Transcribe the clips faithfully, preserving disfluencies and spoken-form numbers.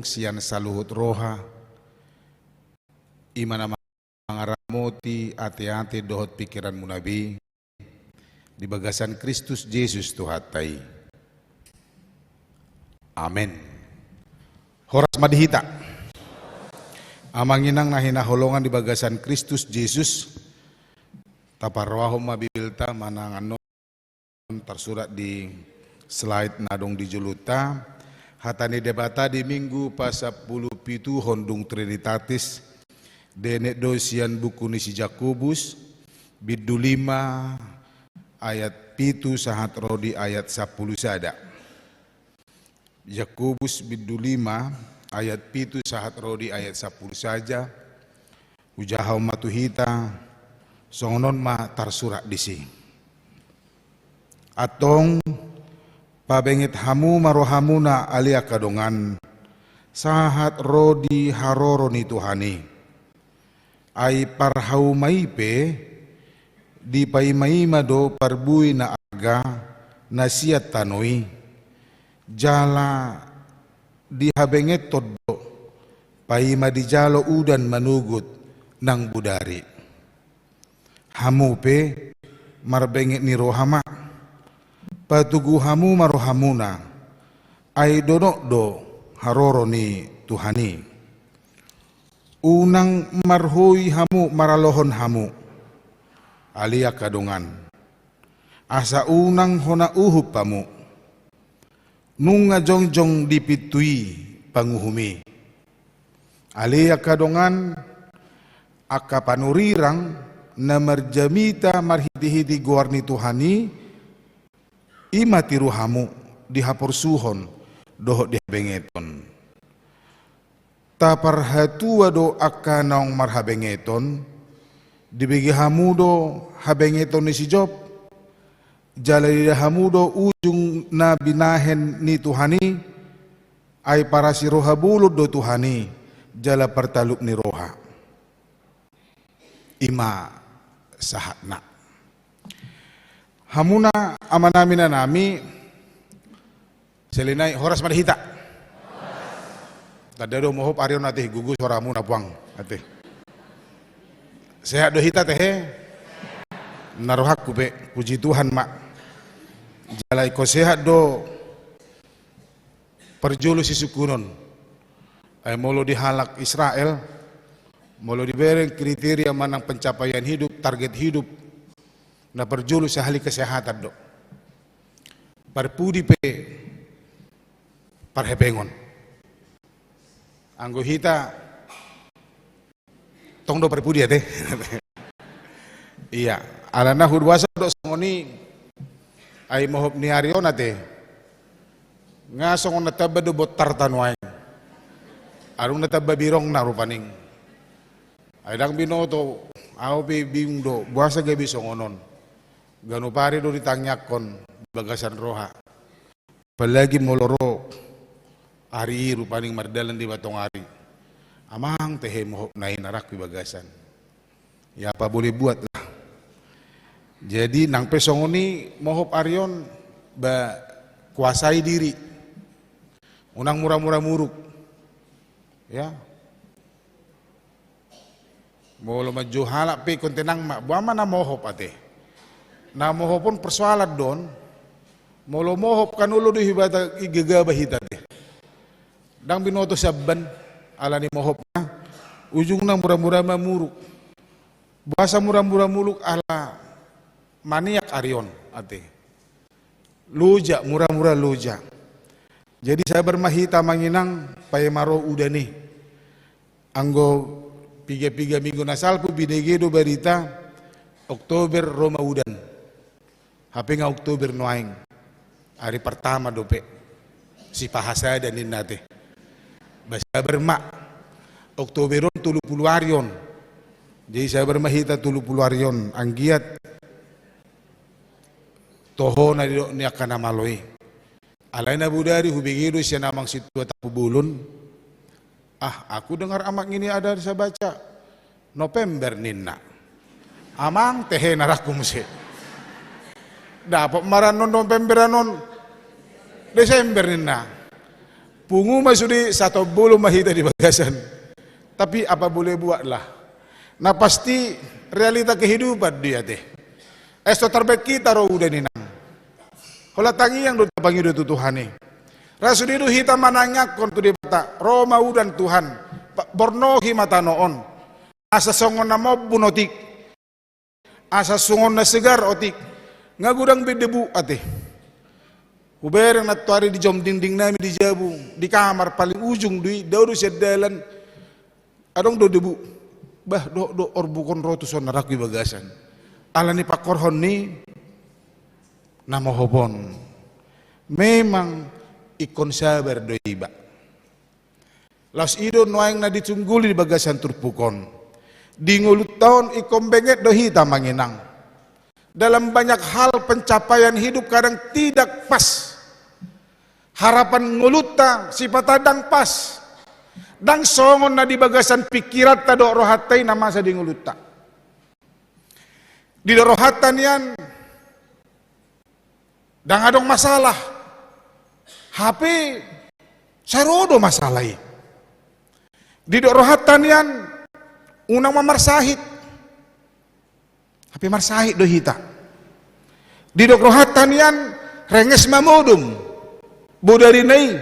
sian saluhut roha, i ma na mangaramoti ateate dohot pingkiranmuna be, di bagasan Kristus Jesus Tuhanta i. Amen. Horas ma di hita. Amang inang na hinaholongan di bagasan Kristus Jesus, taparrohahon ma Bibelta manang annon tarsurat di slide na adong di jolonta, hata ni Debata di Minggu pasampulupituhon dung Trinitatis, dienet do sian buku ni si Jakobus, bindu lima ayat pitu sahat ro di ayat sampulu sada. Jakobus bindu lima ayat pitu sahat ro di ayat sampulu sada, hujahahon ma tu hita, songon on ma tarsurat disi. Antong, pabenget hamu ma rohamuna ale angka dongan, sahat ro di haroro ni Tuhan i. Ai parhauma i pe, dipaimaima do parbue na arga na sian tano i, jala dihabengeton do, paima dijalo udan manogot nang bodari. Hamu pe marbenget ni roha ma, patogu hamu ma rohamuna, ai donok do haroro ni Tuhan i. Unang marhoi hamu maralohon hamu, ale angka dongan, asa unang hona uhum hamu. Nunga jongjong di pintu i panguhum i. Ale angka dongan, angka panurirang na marjamita marhitehite goar ni Tuhan i, i ma tiru hamu di haporsuhon dohot di habengeton. Taparhatua do angka naung marhabengeton, dibege hamu do habengeton ni si Job, jala diida hamu do ujung na binahen ni Tuhan i, ai parasi roha bolon do Tuhan i, jala partalup ni roha. I ma sahatna. Hamuna amanami inanami, selain i horas ma di hita. Tanda do mohop ari on ate, gogo soramuna puang ate. Sehat do hita tehe? Na rohangku pe, puji Tuhan ma. Jala ingkon sehat do parjolo sisungkunon. Ai molo di halak Israel, molo dibereng kriteria manang pencapaian hidup, target hidup, na parjolo sahali kesehatan do. Parpudi pe parhepengon. Anggo hita tong do parpudi ate. Ia, alana huboasa do songon i, ai mohop ni ari on ate. Nga songon na tamba do bontarta nuaeng. Adong na tamba birongna rupani. Ai ndang binoto, au pe bingung do, boasa gabe songon on. Ganup ari do ditangiangkon di bagasan roha. Apalagi molo ro ari i rupani mardalan di batang ari. Amang tehe mohopna i na rangku di bagasan. Ya apa boleh buat lah. Jadi nang pe songon i mohop ari on, ba kuasai diri. Unang mura-mura muruk. Ya. Molo manjou halak pe ingkon tenang ma, boha ma na mohop ate. Na mohop on persoalan do on. Molo mohop kan olo do hibata i gegabah hita ate. Ndang binoto siamban ala ni mohopna, ujungna mura-mura ma muruk. Boasa mura-mura muruk ala maniak ari on ate. Loja, mura-mura loja. Jadi sabar ma hita amang inang, paima ro udan i. Anggo piga-piga minggu na salpu binege do barita, Oktober ro ma udan. Hape nga Oktober nuaeng. Ari pertama dope. Sipahasada ninna ate. Ba sabar ma. Oktober on tolu pulu ari on. Jadi sabar ma hita tolu pulu ari on. Anggiat toho na didok ni angka na malo i. Alai na bodari hubege do sian amang sintua Tampubolon. Ah, aku dengar amak ini ada saya baca November ninna. Amang tehe na rangku muse. Dapot ma ra annon November annon Desember ninna. Pungu ma sude, sahat bolon ma hita di bagasan. Tapi apa boleh buatlah. Na pasti realita kehidupan do i ate. Ai so tarbaen hita ro udan, inang. Holan tangiang do tapangido tu Tuhan i. Ra sude do hita manangianghon tu Debata, ro ma udan Tuhan, pa-, bornohi ma tano on. Asa songon na mombun otik. Asa songon na segar otik. Nga godang be debu ate. Hubereng nantoari dijom dinding nami di jabu, di kamar paling ujung do i, dao do sian dalan. Adong do debu. Bah, dohot do orbuk on ro tuson, na rangku i bagasan. Alani pangkorhon ni na mohop on. Memang ingkon sabar do iba. Laos i do nuaeng na ditungguli di bagasan turpuk on. Di ngolunta on ingkon benget do hita, amang inang. Dalam banyak hal pencapaian hidup kadang tidak pas. Harapan ngolunta sipata ndang pas. Ndang songon na di bagasan pingkiranta dohot rohanta i na masa di ngolunta. Didok rohanta nian, ndang adong masalah. Hape sai ro do masalah i. Didok rohanta nian, unang ma marsahit. Hape marsahit do hita. Didok rohanta nian, renges ma modom bodarina i.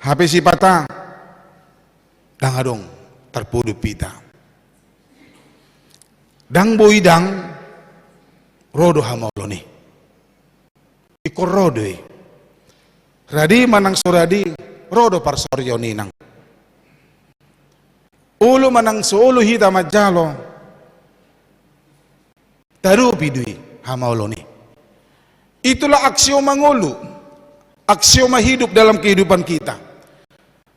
Hape sipata ndang adong tarpodom hita. Ndang boi ndang, ro do hamaolon i. Ingkon ro do i. Radi manang so radi, ro do parsorion, inang. Olo manang so olo hita manjalo, tadopi do i hamaolon i. Itulah aksioma ngolu, aksioma hidup dalam kehidupan kita.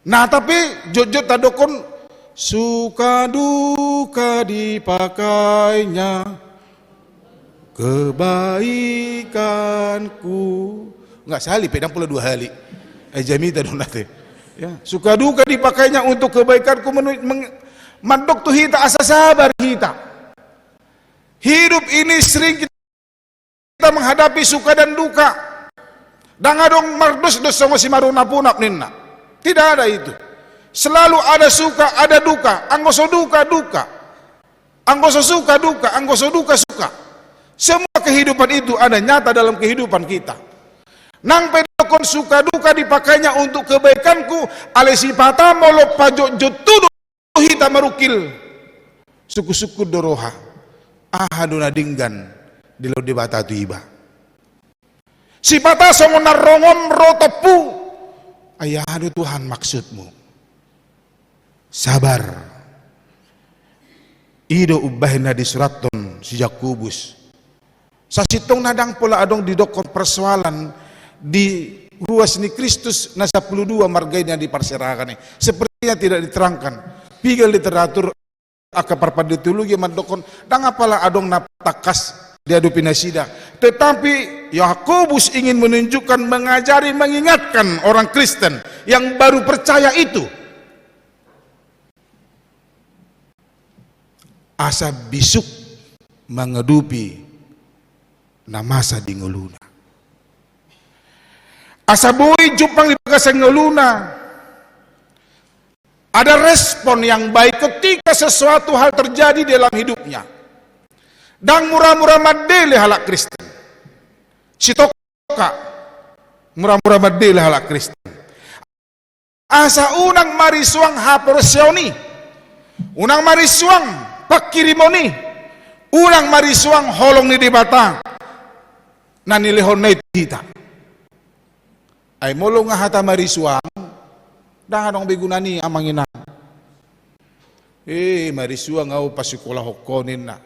Nah, tapi jotjot tadokkon, suka duka dipakainya kebaikanku. Enggak, sahali pe, ndang pola dua hali. Eh, jamita do nate. Ya, suka duka dipakainya untuk kebaikanku, menu-, meng-, mandok tu hita asa sabar hita. Hidup ini sering kita menghadapi suka dan duka. Ndang adong mardosdos songon simarunapunap ninna. Tidak ada itu. Selalu ada suka, ada duka. Anggo so duka, duka. Anggo so suka, duka. Anggo so duka, suka. Semua kehidupan itu ada nyata dalam kehidupan kita. Nang pe didokkon suka duka dipakainya untuk kebaikanku, alai sipata molo pajotjot tudu hita marungkil, sungkunsungkun do roha. Aha do na denggan dilehon Debata tu iba? Sipata songon na rongom ro tompu. Ai aha do Tuhan maksudmu? Sabar. I do umbahen na disurathon si Jakobus. Sasintongna ndang pola adong didokkon persoalan di ruas ni Kristus na sampulu dua marga i na diparserahan i. Sepertinya tidak diterangkan. Piga literatur angka parpande teologi mandokkon, ndang apala adong na tangkas diadopi nasida. Tetapi Yakobus ingin menunjukkan, mengajari, mengingatkan orang Kristen yang baru percaya itu asa bisuk mangadopi na masa di ngoluna. Asa boi jumpang di bagasan ngoluna ada respon yang baik ketika sesuatu hal terjadi dalam hidupnya. Ndang mura-mura mandele halak Kristen. Sitongka mura-mura mandele halak Kristen. Asa unang marisuang haporseaon i, unang marisuang pangkirimon i, unang marisuang holong ni Debata na nilehonna i tu hita. Ai molo nga hata marisuang, ndang adong be gunana i, amang inang. Eh, marisuang au, pasikolahon ho ninna.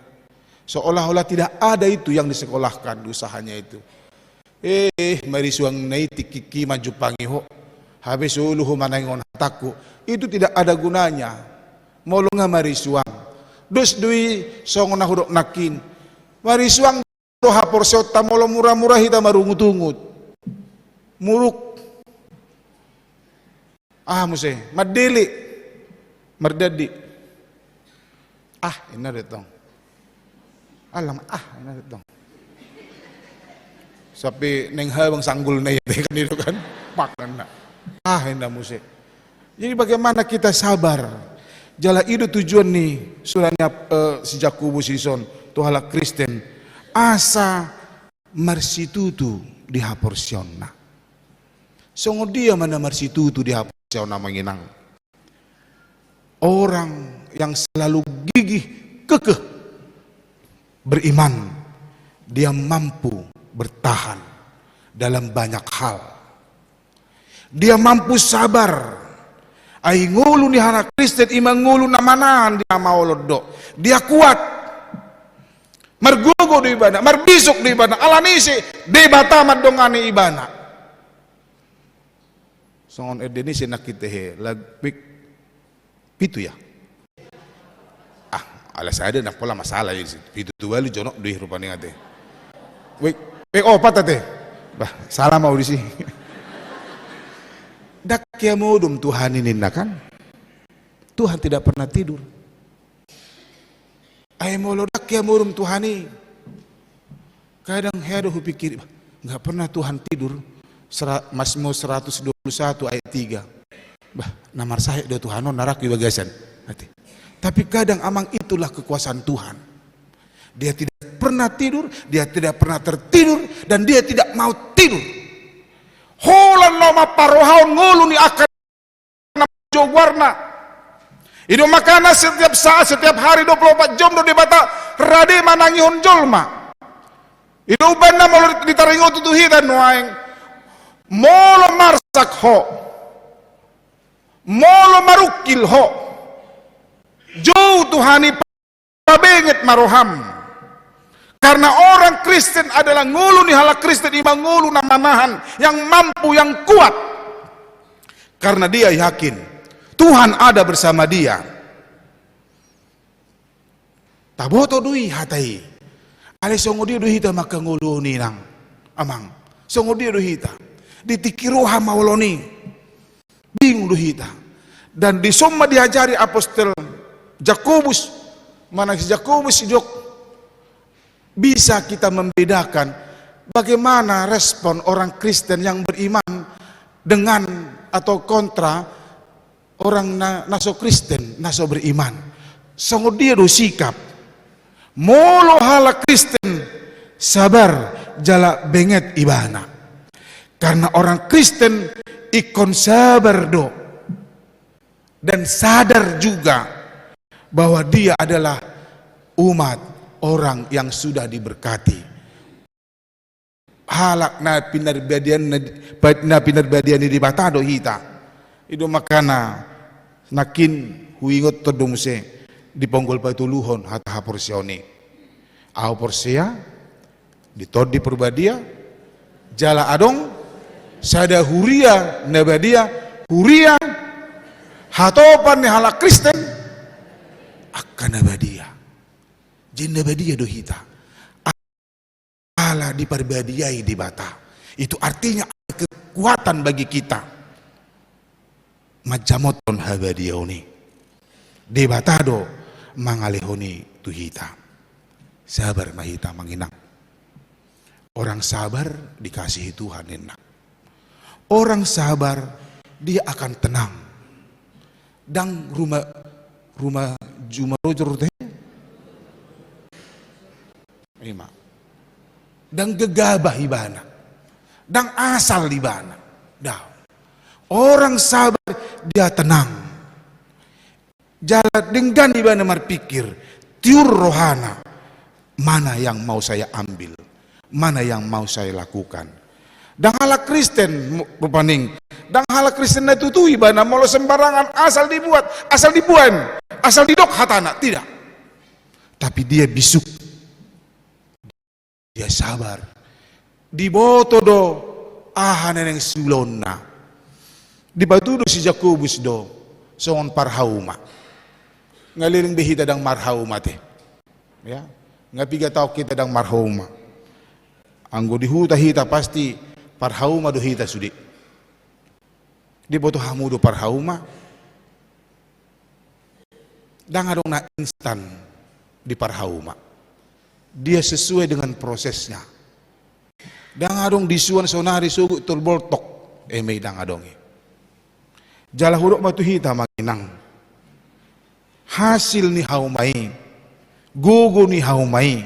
Seolah-olah tidak ada itu yang disekolahkan usahanya itu. Eh, marisuang na i tingkingki manjumpangi ho. Hape so olo ho manaingon hatangku. Itu tidak ada gunanya. Molo nga marisuang. Dos do i songon na hudok nangkin. Marisuang do haporseaonta molo mura-mura hita marungut-ungut. Muruk. Ah, muse, mandele. Mardandi. Ah, inna do tong. Alang, ah, inna do tong. Sampe naeng habang sanggulna i, kan itu kan. Pak, ninna. Ah, inda muse. Jadi bagaimana kita sabar? Jala i do tujuan ni surat ni ap-, eh, si Jakobus dison tu halak Kristen. Asa marsitutu di haporseaonna. Songon dia ma na marsitutu di haporseaonna, amang inang? Orang yang selalu gigih kekeh beriman, dia mampu bertahan dalam banyak hal. Dia mampu sabar. Ai ngolu ni halak Kristen i ma ngolu na manahan di na maol on do. Dia kuat. Margogo do ibana, marbisuk do ibana, alani ise? Debata mandongani ibana. Songon ende ni si nangkin, tehe, lagu pitu ya? Ah, ala sada na pola masalah i, pitu tu ualu jonok do i rupani, ate. Wek, wek opat, ate. Bah, salah ma au disi. Ndang hea modom Tuhan i, ninna kan. Tuhan tidak pernah tidur. Ai molo ndang hea modom Tuhan i. Kadang hea do hupikiri, "Bah, nggak pernah Tuhan tidur." Sera-, Mazmur seratus dua puluh satu ayat tiga. "Bah, na marsahit do Tuhan on, na rangku i bagasan." Ate. Tapi kadang, amang, itulah kekuasaan Tuhan. Dia tidak pernah tidur, dia tidak pernah tertidur, dan dia tidak mau tidur. Holan na mamparohahon ngolu ni angka na jo goarna. I do makana setiap saat, setiap hari, dua puluh opat jom do Debata rade manangihon jolma. I do umbahen na molo ditaringothon tu hita nuaeng, molo marsak ho, molo marungkil ho, jou Tuhan i, pabenget ma roham. Karena orang Kristen adalah, ngolu ni halak Kristen i ma ngolu na manahan, yang mampu, yang kuat. Karena dia yakin Tuhan ada bersama dia. Taboto do i hata i. Alai songon dia do hita mangkangoluhon i, inang, amang? Songon dia do hita? Di tingki roha maolon i. Bingung do hita. Dan dison ma diajari apostel Jakobus, manang si Jakobus, didok, bisa kita membedakan bagaimana respon orang Kristen yang beriman dengan atau kontra orang na, na so Kristen, na so beriman. Songon dia do sikap? Molo halak Kristen, sabar jala benget ibana. Karena orang Kristen ingkon sabar do, dan sadar juga bahwa dia adalah umat, orang yang sudah diberkati. Halak na pinarbadia ni, na pinarbadia ni Debata do hita. I do makana nangkin huingothon do muse di ponggol patoluhon hata haporseaon i. Ahu porsea di Tondi Porbadia, jala adong sada huria na badia, huria hatopan ni halak Kristen, angka na badia. Jadi na badia do hita ala diparbadiai Debata. Itu artinya ada kekuatan bagi kita manjamothon habadiaon i. Debata do mangalehon i tu hita. Sabar ma hita, amang inang. Orang sabar dikasihi Tuhan, ninna. Orang sabar, dia akan tenang. Ndang ruma, ruma jumarojor, tehe. Ima. Ndang gegabah ibana. Ndang asal ibana. Daong. Orang sabar, dia tenang. Jala denggan ibana marpikir, tiur rohana, mana yang mau saya ambil, mana yang mau saya lakukan. Ndang halak Kristen, mu-, rupani, ndang halak Kristen na tutu ibana, molo sembarangan, asal dibuat, asal dibuat, asal didok hatana, tidak. Tapi dia bisuk. Dia sabar. Diboto do aha na naeng siulaonna. Dipatudu si Jakobus do songon parhauma. Nga leleng be hita ndang marhauma, tehe. Ya, nga piga taon hita ndang marhauma. Anggo di huta hita pasti parhauma do hita sude. Diboto hamu do parhauma? Ndang adong na instan di parhauma. Dia sesuai dengan prosesnya. Ndang adong disuan sonari sogot tolboltok. Eme i ndang adong i. Jala hudok ma tu hita, amang inang, hasil ni hauma i, gogo ni hauma i,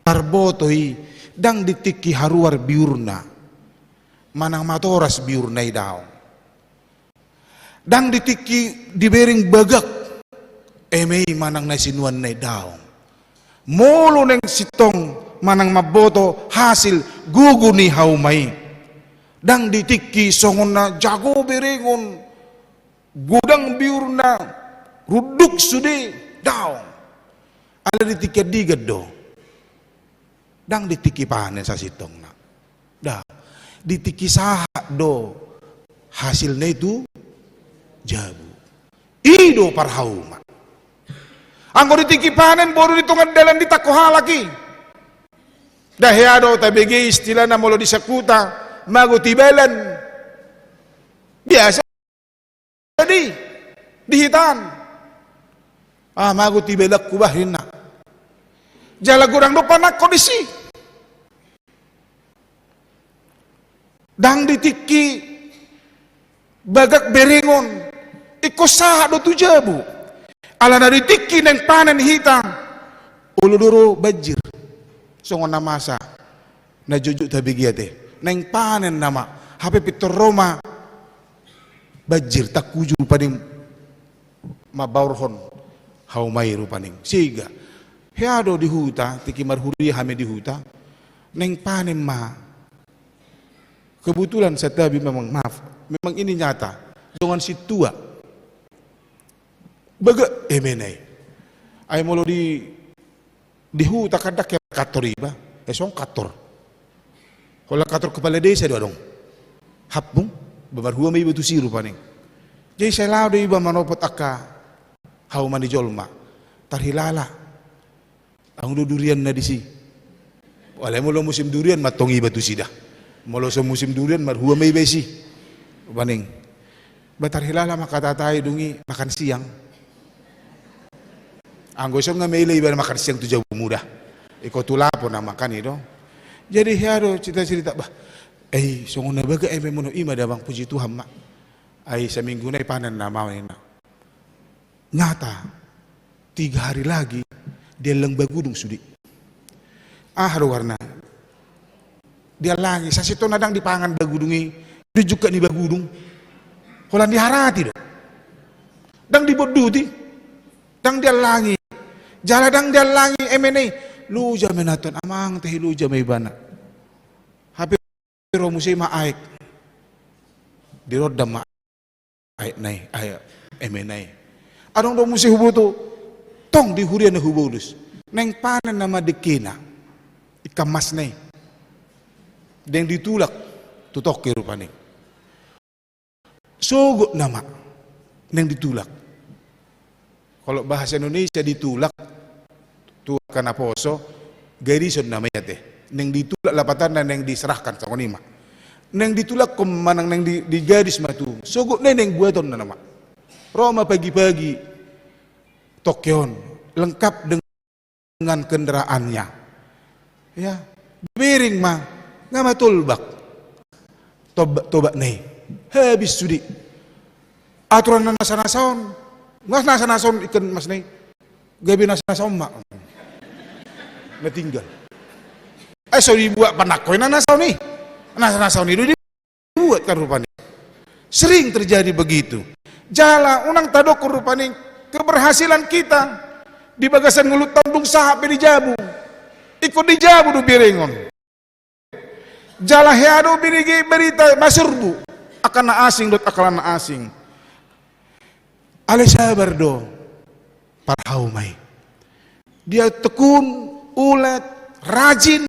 tarboto i, ndang di tingki haruar biurna manang matoras biurna i, daong. Ndang di tingki dibereng bagak eme i manang na sinuanna i, daong. Molo naeng sintong manang mamboto hasil gogo ni hauma i, ndang di tingki songon na jago berengon, godang biurna, runduk sude, daong. Ala di tingki andigan do. Ndang di tingki panen sasintongna. Ndang. Di tingki sahat do hasilna i tu jabu. I do parhauma. Anggo di tingki panen, boru di tonga dalan ditangko halak i. Ndang hea do tabege istilahna molo di sakuta, mago tibalan. Biasa di, di hita an. Ah, mago tibalanku bah, ninna. Jala godang do panangko disi. Ndang di tingki bagak berengon, ingkon sahat do tu jabu. Alana di tingki naeng panen hita, olo do ro banjir. Songon na masa na jotjot tabege ate. Naeng panen nama, hape pintor ro ma banjir, tangkuju rupani mambaorhon hauma i rupani. Sehingga hea do di huta, tingki marhuria hami di huta, naeng panen ma. Kebetulan, santabi, memang, maaf, memang ini nyata. Dongan sintua, bagak emena i. Ai molo di, di huta kan ndang hea kantor iba. Eh, songon kantor, holan kantor kepala desa do adong. Hambung, ba marhua ma iba tusi rupani. Jadi sai laho do iba manopot angka hauma ni jolma. Tarhilala. Adong do durianna disi. Alai molo musim durian mantong iba tusi da. Molo so musim durian marhua ma iba disi. Baning. Ba tarhilala ma hata-hata i, dung i makan siang. Anggo ison nga maila iba makan siang tu jabu muda. Ingkon tu lapo na makan i do. Jadi hea do cerita-cerita, bah. Eh, songon na bagak eme, molo i ma damang, puji Tuhan ma. Ai saminggu nai panen nama, ninna. Nyata, tiga hari lagi diallang bagudung sude. Aha do goarna? Diallangi, sasintongna ndang dipangan bagudung i, dijungkat ni bagudung. Holan diharati do. Ndang dibonduti. Ndang diallangi. Jala ndang diallangi emena i. Loja ma inanta on, amang, tahe loja ma ibana. Hape ro muse ma aek. Dirondam ma aek nai, aek emena i. Adong do muse huboto, tong di huria na hubolus. Naeng panen nama dengkena, ikan masna i. Naeng ditulak tu tongki rupani. Sogot nama naeng ditulak. Kalau bahasa Indonesia ditulak, tu angka naposo, gadison nama i ate. Naeng ditulak lapatanna, naeng diserahkan, songon i ma. Naeng ditulak manang naeng di, digadis ma tu. Sogot nai naeng buatonna nama. Ro ma pagi-pagi tongki on, lengkap dengan kendaraannya. Ya, dibereng ma, nga ma tolbak. Tobak, tobak nai. Habis sude. Aturan na nasa-nasa on. Nga nasa-nasa on ikan mas nai. Gabe nasa-nasa on ma. Na tinggal. Eh, so dibuat panangko i na nasa on i. Nasa-nasa on i do dibuat kan rupani. Sering terjadi begitu. Jala unang tadokkon rupani keberhasilan kita di bagasan ngolunta on dung sahat pe di jabu. Ingkon di jabu do berengon. Jala hea do binege berita masurbu angka na asing dohot angka na asing. Alai sabar do parhauma i. Dia tekun, ulet, rajin,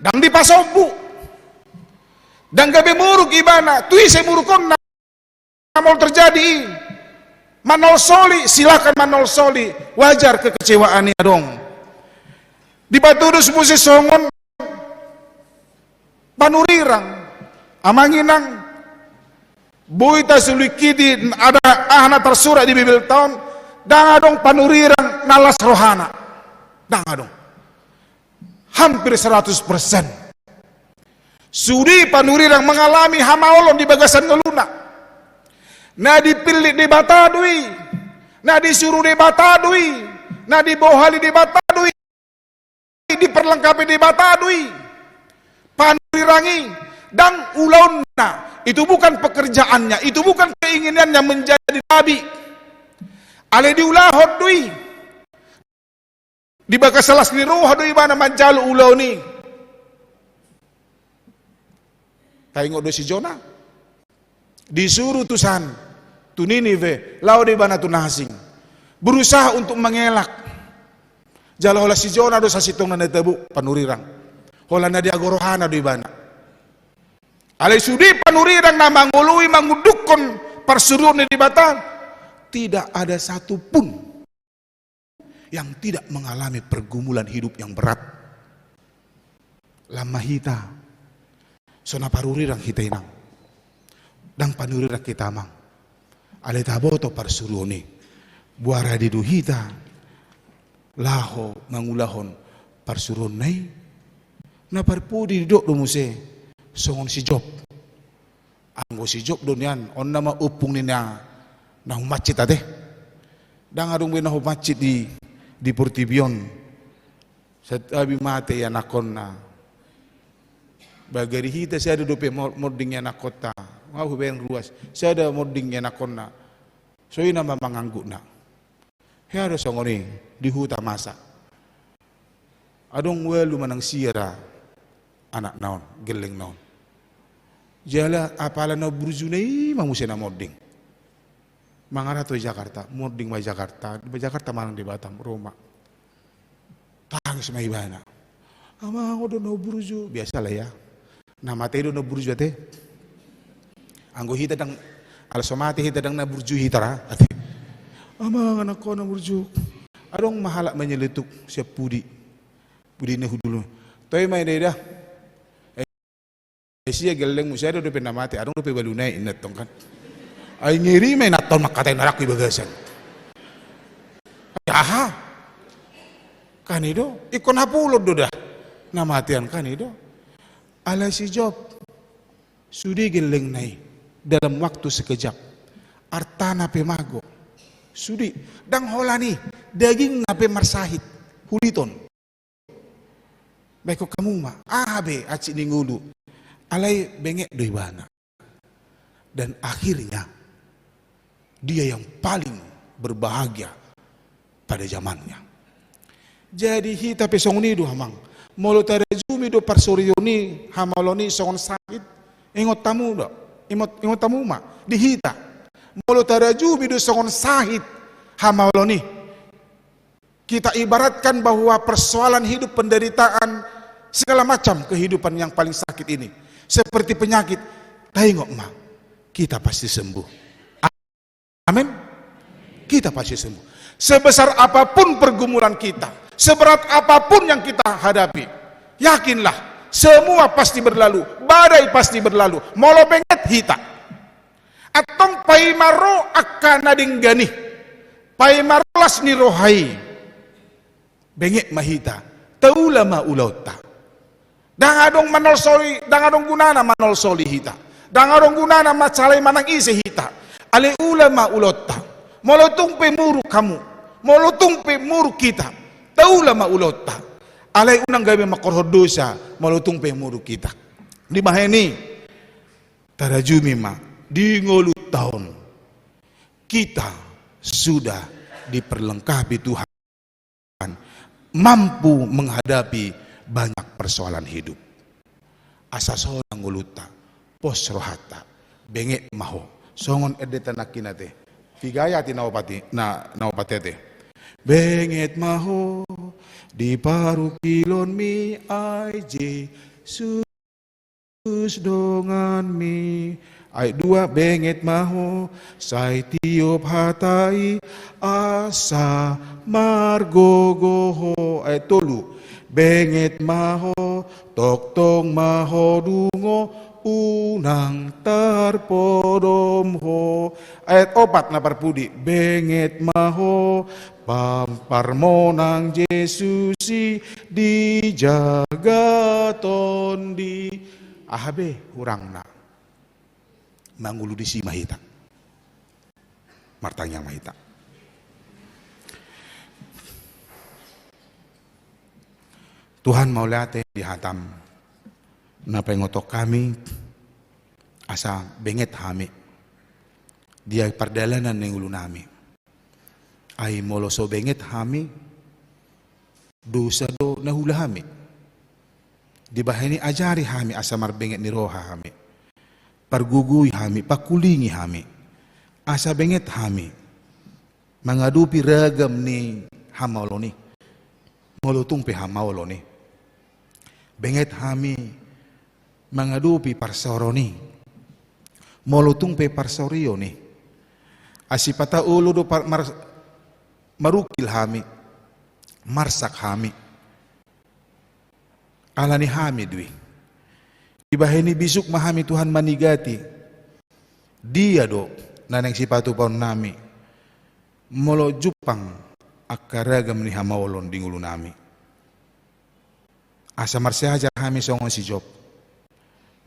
ndang dipasombu. Ndang gabe muruk ibana, tu ise murukonna? Molo terjadi i, manolsoli, silakan manolsoli, wajar kekecewaan i adong. Dipatudos muse songon panurirang, amang inang, boi tasulingkiti, aha na tarsurat di Bibelta on, ndang adong panurirang na las rohana. Ndang adong. Hampir seratus persen. Sude panurirang mangalami hamaolon di bagasan ngoluna. Na dipillit Debata do i, na disuru Debata do i, na dibohali Debata do i, diperlengkapi Debata do i. Panurirang i, ndang ulaonna, itu bukan pekerjaannya, itu bukan keinginannya menjadi nabi. Alai diulahon do i. Di bagasan las ni roha do ibana manjalo ulaon i. Taingot do si Jona. Disuru tusan tu Ninive, laho do ibana tu na asing. Berusaha untuk mengelak. Jala holan si Jona do sasintongna na tabo panurirang. Holan na diago rohana do ibana. Alai sude panurirang na mangoloi mangundukhon parsuruon ni Debata, tidak ada satu pun yang tidak mengalami pergumulan hidup yang berat. Lam ma hita, so na panurirang hita inang, ndang panurirang hita amang. Alai taboto parsuruon i, boa rade do hita laho mangulahon parsuruonna i. Na parpudi didok do muse songon si Job. Anggo si Job do nian, on nama ompung ni na, na humansit ate. Ndang adong be na humansit di, di portibi on. Satabi mate ianakhonna. Bagari hita sada dope mo-, monding ianakkonta. Nga hubaen ruas. Sada monding ianakkonna. So i nama manganggukna. Hea do songon i di huta masa. Adong ualu manang sia ra anakna on, gellengna on. Jala apala na burjuna i ma muse na monding. Mangaratoi Jakarta, monding ma Jakarta, Jakarta manang di Batam, Roma. Tangis ma ibana. Amang, on do na burju, biasa lah ya. Na mate do na burju ate. Anggo hita ndang, ala so mate hita ndang na burju hita ra ate. Amang, anakku na burju. Adong ma halak manyeletuk sian pudi. Pudi na hundul. Toe ma i da. Eh, sia gellengmu, sada dope na mate, adong dope ualuna i, inna tong kan. Ai ngeri ma inanta on mangkatai na rangku i bagasan. Aha? Kan i do, ingkon hapulon do da. Na matean kan i do. Alai si Job. Sude gellengna i dalam waktu sekejap. Artana pe mago. Sude, ndang holan i, dagingna pe marsahit. Huliton. Baen hamu ma, aha be hansit ni ngolu. Alai benget do ibana. Dan akhirnya, dia yang paling berbahagia pada zamannya. Jadi hita pe songon i do amang. Molo tarajumi do parsuruon i, hamaolon i songon sahit. Ingot hamu do. Ingot, ingot hamu ma. Di hita. Molo tarajumi do songon sahit. Hamaolon i. Kita ibaratkan bahwa persoalan hidup, penderitaan, segala macam kehidupan yang paling sakit ini. Seperti penyakit. Taingot ma. Kita pasti sembuh. Amin. Kita pasti sembuh. Sebesar apapun pergumulan kita, seberat apapun yang kita hadapi, yakinlah, semua pasti berlalu, badai pasti berlalu. Molo benget hita. Antong paima ro angka na denggan i, paima ro las ni roha i. Benget ma hita, taula ma ulaonta. Ndang adong manolsoli, ndang adong gunana manolsoli hita. Ndang adong gunana mansalai manang ise hita. Alai ula ma ulaonta. Molo tung pe muruk hamu, molo tung pe muruk hita, taula ma ulaonta. Alai unang gabe mangkorhon dosa, molo tung pe muruk hita. Dibahen i, tarajumi ma, di ngolunta on, kita sudah diperlengkapi Tuhan. Mampu menghadapi banyak persoalan hidup. Asa sonang ngolunta, pos rohanta, benget ma ho. Songon endenta nangkin ate. Piga ayat i na opat i, na, na opat i ate. Benget ma ho, di parungkilonmi ai Jesus. Yesus donganmi. Ayat dua, benget ma ho, sai tiop hata i, asa margogo ho. Ayat tolu, benget ma ho, tongtong ma ho dungo, unang tarpodom ho. Ayat opat na parpudi, benget ma ho, Pamparmonang Jesus i di jagat on di. Aha be hurangna? Mangolu disi ma hita. Martangiang ma hita. Tuhan, mauliate di hatam na paingothon hami asa benget hami di pardalanan ni ngolunami. Ai molo so benget hami, dosa do na huula hami. Dibahen i ajari hami asa marbenget ni roha hami. Pargogoi hami, pangkulingi hami. Asa benget hami mangadopi ragam ni hamaolon i. Molo tung pe hamaolon i. Benget hami mangadopi parsaoron i. Molo tung pe parsorion i. Ai sipata olo do par-, mar-, marungkil hami, marsak hami. Ala ni hami do i. Dibahen i bisuk ma hami Tuhan manigati. Dia do na naeng sipatupaonnami. Molo jumpang angka ragam ni hamaolon di ngolunami. Asa marsiajar hami songon si Job.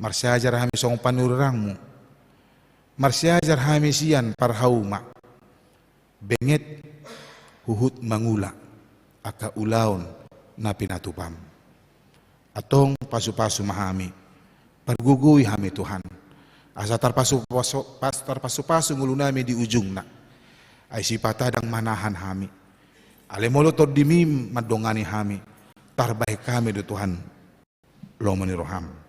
Marsiajar hami songon panurirangmu. Marsiajar hami sian parhauma. Benget huhut mangula angka ulaon na pinatupam. Antong pasupasu ma hami. Pargogoi hami Tuhan. Asa tarpasupasu, pas-, tarpasupasu ngolunami di ujungna. Ai sipata ndang manahan hami. Alai molo tondimi mandongani hami. Tarbahen hami do Tuhan lomo ni roham.